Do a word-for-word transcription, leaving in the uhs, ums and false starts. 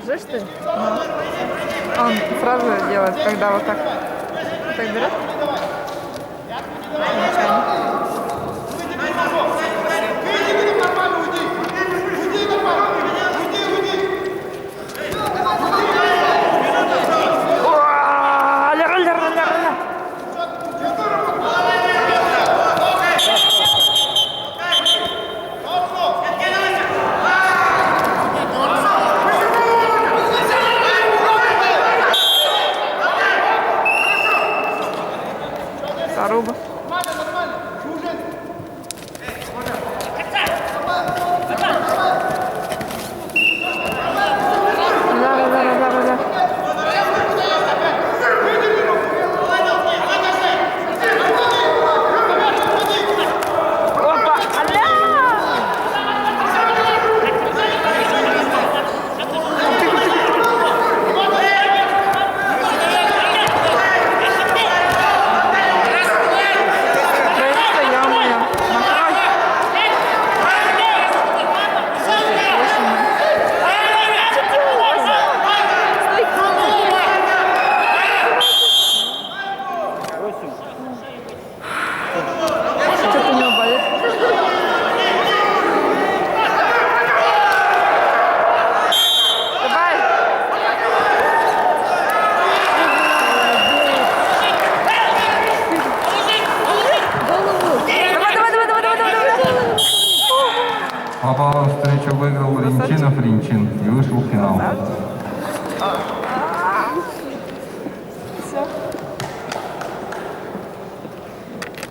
Жесть ты? Ну. Он сразу делает, когда вот так, вот так берёт. Заруба. Что-то у него болит. Давай. Давай, давай, давай, давай, давай, давай, давай. По баллам встречу выиграл Ринчинов Ринчин и вышел в финал.